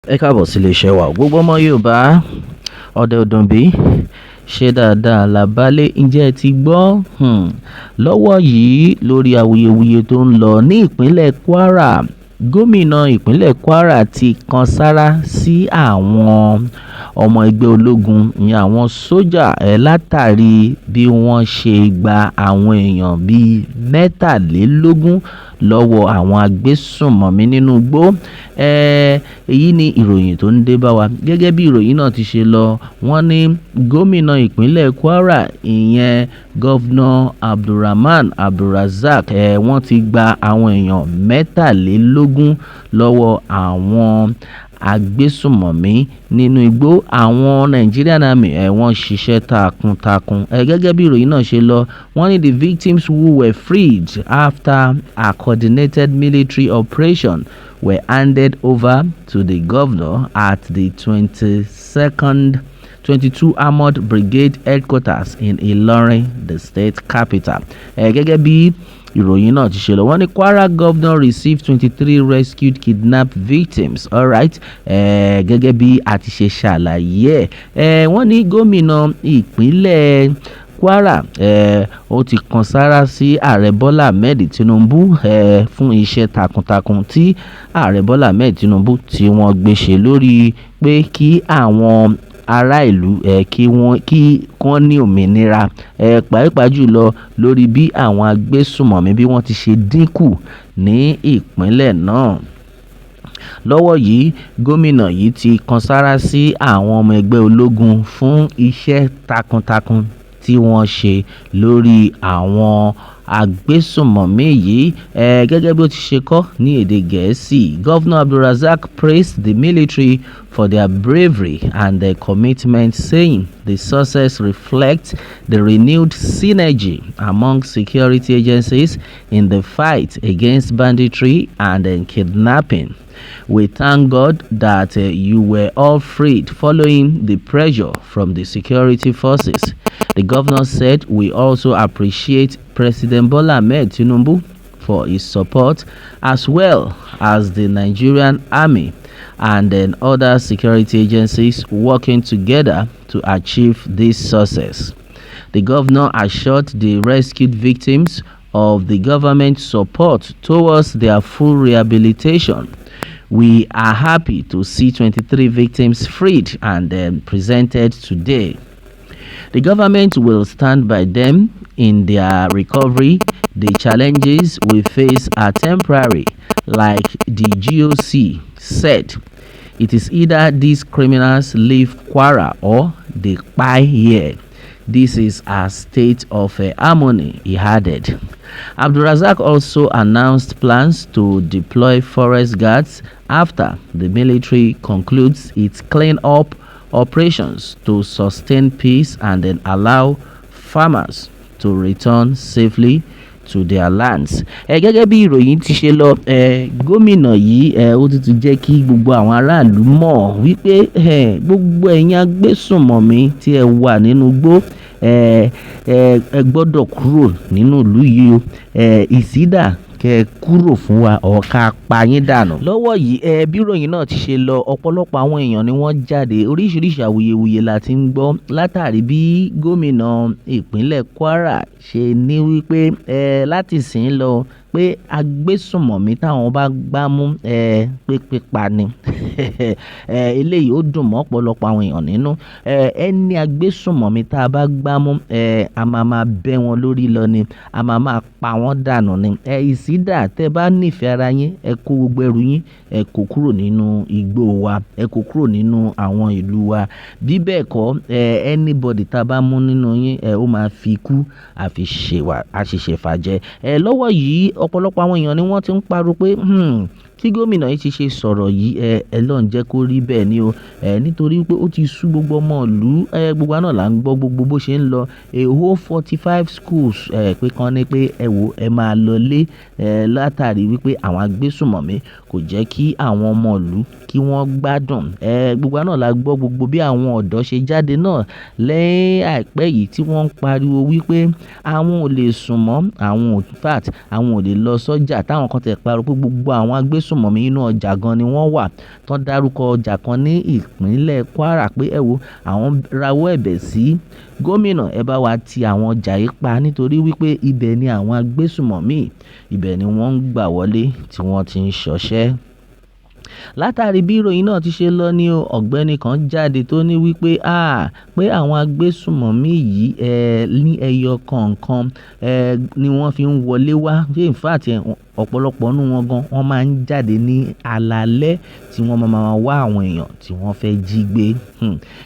Ẹ káàbọ̀ sí iléeṣẹ́ wa. Gbogbo ọmọ Yorùbá, ọdẹ ọdún bí, ṣe dáadáa làbálẹ̀. Ǹjẹ́ ẹ ti gbọ́? Lọ́wọ́ yìí, lórí awuyewuye tó ń lọ ní ìpínlẹ̀ Kwara, gómìnà ìpínlẹ̀ Kwara ti kan sáárá sí àwọn ọmọ ẹgbẹ́ ológun, ìyẹn àwọn sójà ẹ̀, látàrí bí wọ́n ṣe gba àwọn èèyàn bíi 23 lọ́wọ́ àwọn agbésùnmọ̀mí nínú igbó. Èyí ni ìròyìn tó ń dé bá wa. Gẹ́gẹ́ bí ìròyìn náà ti ṣe lọ, wọ́n ní gómìnà ìpínlẹ̀ Kwara, ìyẹn Governor AbdulRahman AbdulRazaq, wọ́n ti gba àwọn èèyàn 23 lọ́wọ́ àwọn agbésùnmọ̀mí nínú igbó. Àwọn Nigerian Army, wọ́n ṣiṣẹ́ takuntakun. Gẹ́gẹ́ bí ìròyìn náà ṣe lọ, wọ́n ní the victims, who were freed after a coordinated military operation, were handed over to the governor at the 22nd 22 Armored Brigade headquarters in Ilorin, the state capital. Gẹ́gẹ́ bí ìròyìn náà ti ṣe lọ, wọ́n ní Kwara governor received 23 rescued kidnapped victims. Alright, gẹ́gẹ́ bí a ti ṣe ṣàlàyé ẹ̀, wọ́n ní gómìnà ìpínlẹ̀ Kwara, ó ti kan sáárá sí Ààrẹ Bọ́lá Ahmed Tinubu fún iṣẹ́ takuntakun tí Ààrẹ Bọ́lá Ahmed Tinubu tí wọ́n gbé ṣe lórí pé kí àwọn ará ìlú kí wọ́n ní òmìnira, pàápàá jùlọ lórí bí àwọn agbésùnmọ̀mí bí wọ́n ti ṣe dínkù ní ìpínlẹ̀ náà. Lọ́wọ́ yìí, gómìnà yìí ti kan sáárá sí àwọn ọmọ ẹgbẹ́ ológun fún iṣẹ́ takuntakun tí wọ́n ṣe lórí àwọn agbésùnmọ̀mí yìí. Gẹ́gẹ́ bí ó ti ṣe kọ ní èdè Gẹ̀ẹ́sì, Governor AbdulRazaq praised the military for their bravery and their commitment, saying the success reflects the renewed synergy among security agencies in the fight against banditry and kidnapping. "We thank God that you were all freed following the pressure from the security forces," the governor said. "We also appreciate President Bola Ahmed Tinubu for his support, as well as the Nigerian Army and then other security agencies working together to achieve this success." The governor assured the rescued victims of the government support towards their full rehabilitation. "We are happy to see 23 victims freed and presented today. The government will stand by them in their recovery. The challenges we face are temporary, like the GOC said. It is either these criminals leave Kwara or they die here. This is a state of harmony," he added. Abdulrazak also announced plans to deploy forest guards after the military concludes its clean-up operations to sustain peace and then allow farmers to return safely to their lands. Gẹ́gẹ́ bí ìròyìn ti ṣe lọ, gómìnà yìí, ó tún ti jẹ́ kí gbogbo àwọn aráàlú mọ̀ wípé gbogbo ẹ̀yin agbésùnmọ̀mí tí ẹ wà nínú igbó, ẹ gbọ́dọ̀ kúrò nínú ìlú yìí o. Ìsídà kẹ́ ẹ kúrò fún wa or ká pa yín dànù. Lọ́wọ́ yìí, bí ìròyìn náà ti ṣe lọ, ọ̀pọ̀lọpọ̀ àwọn èèyàn ni wọ́n jáde. Oríṣiríṣi awuyewuye la ti ń gbọ́ látàrí bí gómìnà ìpínlẹ̀ Kwara ṣe ní wípé láti ìsín lọ pé agbésùnmọ̀mí táwọn bá gbámú, pé pípa ni. Eléyìí ó dùn mọ́ ọ̀pọ̀lọpọ̀ àwọn èèyàn nínú. Ẹni agbésùnmọ̀mí tá a bá gbámú, a máa máa bẹ́ wọn lórí lọ ni, a máa máa pa wọ́n dànù ni. Ìsídà tẹ bá nífẹ̀ẹ́ ara yín, ẹ kó gbogbo ẹrù yín, ẹ kó kúrò nínú igbó wa, ẹ kó kúrò nínú àwọn ìlú wa. Bí bẹ́ẹ̀ kọ́, anybody tá a bá mú nínú yín, ó máa fi kú àfi ṣe wà, àṣìṣe fàjẹ́. Lọ́wọ́ yìí, ọ̀pọ̀lọpọ̀ àwọn èèyàn ni wọ́n ti ń pariwo pé, tí gómìnà yìí ti ṣe sọ̀rọ̀ yìí, Ọlọ́run jẹ́ kó rí bẹ́ẹ̀ ni o. Nítorí pé ó ti sú gbogbo ọmọ ìlú, gbogbo wa náà là ń gbọ́ gbogbo bó ṣe ń lọ. A whole 45 schools, pé kán ní pé ẹ wò, ẹ máa lọlé, látàrí wípé àwọn agbésùnmọ̀mí kò jẹ́ kí àwọn ọmọ ìlú kí wọ́n gbádùn. Gbogbo wa náà la gbọ́ gbogbo bí àwọn ọ̀dọ́ ṣe jáde náà lẹ́yìn àìpẹ́ yìí tí wọ́n ń pariwo wípé àwọn ò lè sùn mọ́, àwọn ò, in fact, àwọn ò lè lọ sọ́jà, táwọn kan tẹ̀ pariwo pé gbogbo àwọn agbésùnmọ̀mí. agbésùnmọ̀mí inú ọjà gan ni wọ́n wà. Tán dárúkọ ọjà kan ní ìpínlẹ̀ Kwara pé ẹ wo, àwọn rawọ́ ẹ̀bẹ̀ sí gómìnà, ẹ bá wa ti àwọn ọjà yìí pa nítorí wípé ibẹ̀ ni àwọn agbésùnmọ̀mí, ibẹ̀ ni wọ́n ń gbà wọlé tí wọ́n ti ń ṣọṣẹ́. Látàrí bí ìròyìn náà ti ṣe lọ ní o, ọ̀gbẹ́ni kan jáde tó ní wípé, pé àwọn agbésùnmọ̀mí yìí, ní ẹyọ kọ̀ọ̀kan, ni wọ́n fi ń wọlé wá. In fact, ọ̀pọ̀lọpọ̀ nínú wọn gan, wọ́n máa ń jáde ní alalẹ́ tí wọ́n máa máa wá àwọn èèyàn tí wọ́n fẹ́ jí gbé.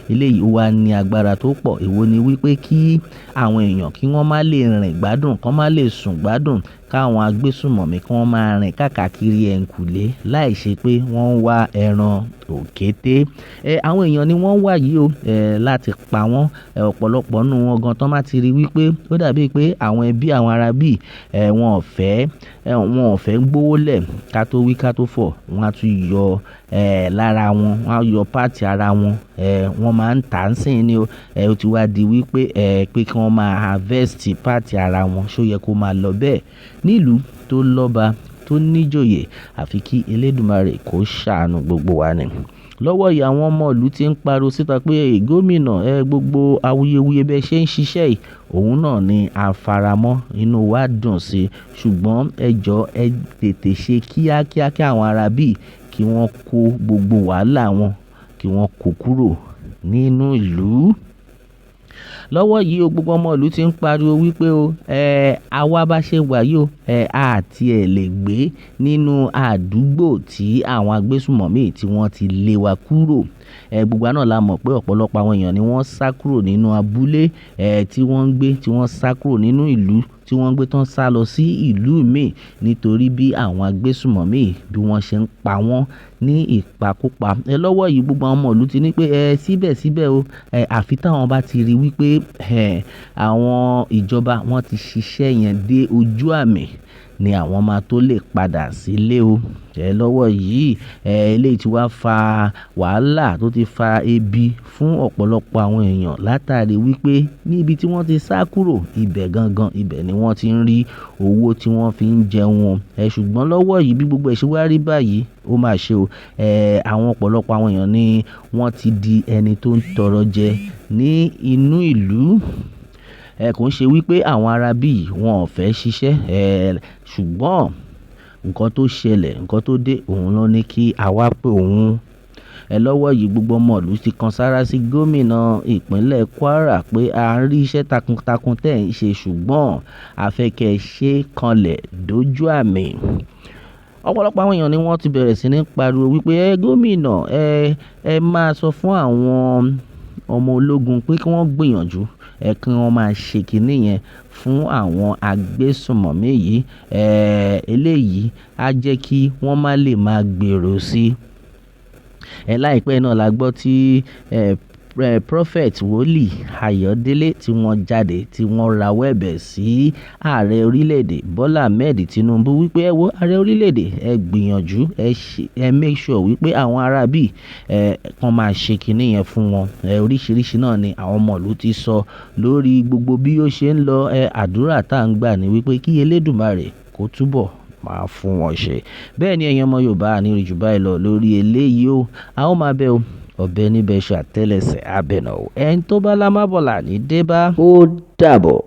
Eléyìí wá ní agbára tó pọ̀. Èwo ni wípé kí àwọn èèyàn kí wọ́n má lè rìn gbádùn, kí wọ́n má lè sùn gbádùn, káwọn agbésùnmọ̀mí kí wọ́n máa rìn káàkiri ẹ̀yìnkùlé láìṣe pé wọ́n ń wá ẹran òkété. Àwọn èèyàn ni wọ́n wà yìí o, láti pa wọ́n. Ọ̀pọ̀lọpọ̀ nínú wọn gan tán bá ti rí wípé ó dàbí pé àwọn ẹbí àwọn ará bí, wọn ò fẹ́, wọn ò fẹ́ gbówó lẹ̀ ká tó wí ká tó fọ̀. Wọ́n á tún yọ, lára wọn, wọ́n á yọ páàtì ara wọn, wọ́n máa ń tà á sín ní o. Ó ti wá di wípé, pé kí wọ́n máa harvest páàtì ara wọn, ṣó yẹ kó máa lọ bẹ́ẹ̀ nílùú tó lọ́ba tó níjòyè, àfi kí Elédùmarè kó ṣàánú gbogbo wa ni. Lọ́wọ́ yìí àwọn ọmọ ìlú ti ń pariwo síta pé gómìnà, gbogbo awuyewuye bí ẹ ṣe ń ṣiṣẹ́ yìí, òun náà ni a faramọ́, inú wa dùn sí i. Ṣùgbọ́n ẹ jọ ẹ tètè ṣe kíákíá kí àwọn ará bí kí wọ́n kó gbogbo wàhálà wọn, kí wọ́n kó kúrò nínú ìlú. Lọ́wọ́ yìí o, gbogbo ọmọ ìlú ti ń pariwo wípé o, àwa bá ṣe wà yìí o, a ti ẹ̀ lè gbé nínú àdúgbò tí àwọn agbésùnmọ̀mí tí wọ́n ti lé wa kúrò. Gbogbo wa náà la mọ̀ pé ọ̀pọ̀lọpọ̀ àwọn èèyàn ni wọ́n sá kúrò nínú abúlé, tí wọ́n ń gbé, tí wọ́n sá kúrò nínú ìlú tí wọ́n ń gbé tán sá lọ sí ìlú mìí nítorí bí àwọn agbésùnmọ̀mí bí wọ́n ṣe ń pa wọ́n ní ìpakúpa. Lọ́wọ́ yìí gbogbo àwọn ọmọ ìlú ti ní pé, síbẹ̀síbẹ̀ o, àfi tí àwọn bá ti rí wípé, àwọn ìjọba wọ́n ti ṣiṣẹ́ yẹn dé ojú àmì ni àwọn máa tó lè padà sílé o. Lọ́wọ́ yìí, eléyìí tí wá fa wàhálà tó ti fa ebi fún ọ̀pọ̀lọpọ̀ àwọn èèyàn látàrí wípé níbi tí wọ́n ti sá kúrò, ibẹ̀ gangan, ibẹ̀ ni wọ́n ti ń rí owó tí wọ́n fi ń jẹun. Ṣùgbọ́n lọ́wọ́ yìí bí gbogbo ẹ̀ ṣe wá rí báyìí, ó máa ṣe o. Àwọn ọ̀pọ̀lọpọ̀ àwọn èèyàn ni wọ́n ti di ẹni tó ń tọrọ jẹ ní inú ìlú. Kò ń ṣe wípé àwọn ará bí wọn ò fẹ́ ṣiṣẹ́, ṣùgbọ́n nǹkan tó ṣẹlẹ̀, nǹkan tó dé, òun ló ní kí àwa pé òun. Lọ́wọ́ yìí gbogbo ọmọ ìlú ti kan sára sí gómìnà ìpínlẹ̀ Kwara pé a ń rí iṣẹ́ takuntakun tí ẹ̀ ń ṣe ṣùgbọ́n a fẹ́ kí ẹ ṣe kanlẹ̀ dójú àmì. Ọ̀pọ̀lọpọ̀ àwọn èèyàn ni wọ́n ti bẹ̀rẹ̀ sí ní pariwo wípé gómìnà, ẹ máa sọ fún àwọn ọmọ ológun pé kí wọ́n gbìyànjú, kí wọ́n máa ṣe kìnì yẹn fún àwọn agbésùnmọ̀mí yìí. Eléyìí á jẹ́ kí wọ́n má lè máa gbèrò sí. Láìpẹ́ náà la gbọ́ tí, Prophet Wòlíì Ayọ̀délé tí wọ́n jáde, tí wọ́n rawọ́ ẹ̀bẹ̀ sí ààrẹ orílẹ̀ èdè Bọ́lá Ahmed Tinubu wípé ẹ wo ààrẹ orílẹ̀ èdè, ẹ gbìyànjú, ẹ ṣe, ẹ make sure wípé àwọn ará bí, kan máa ṣe kìnì yẹn fún wọn. Oríṣìíríṣìí náà ni àwọn ọmọ ìlú ti sọ lórí gbogbo bí ó ṣe ń lọ. Àdúrà tá ń gbà ní wípé kí Elédùmarè kó túbọ̀ máa fún wọn ṣe. Bẹ́ẹ̀ ni ẹ̀yin ọmọ Yorùbá, a ní rí ju báyìí lọ lórí eléyìí o. A ó máa bẹ o. Ọ̀bẹ níbẹ̀ ṣe àtẹ́lẹsẹ̀ abẹnà o. Ẹni tó bá lá mábọ̀là ní dé bá. Ó dàbọ̀.